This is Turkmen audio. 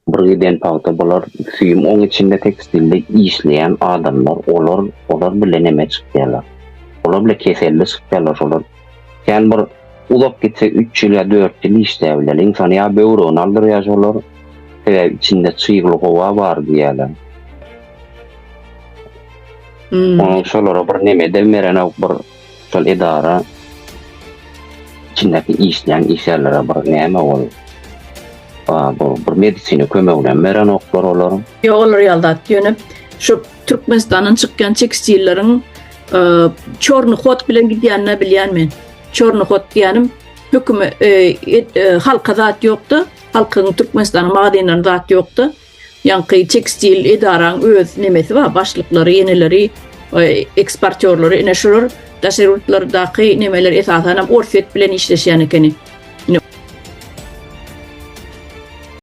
Bir giden pagta bular süýüm oň içinde tekstilde işleýän adamlar olar olar bile neme çykýarlar. Olar bile keselli çykýarlar şolar. Kän bir uzak gitse 3 ýyl ýa 4 ýyl işläp biler. Ynsan ýa böwregini aldyrýar şolar. Sebäbi içinde çygly howa bar diýýärler. Hmm. Onuň şolara bir neme de berenok bir şol edara içindäki işleýän işgärlere bir näme ol bu bir medisina kömegini berenoklar olar. Ýok olar ýaly zat ýöne şu Türkmenistandan çykýan tekstilleriň e, çorny hod bilen gidýänini bilýän men. Çorny hod diýýänim höküme e, e, halka zat ýokda, halkyň Türkmenistanyň magazinlerinde zat ýokda. Ýaňky tekstil edaraň öz nemesi bar, başlyklary, ýeneleri, eksportýorlary, ine şular daşary ýurtlardaky nemeler esasan hem Orsýet bilen işleşýän ekeni.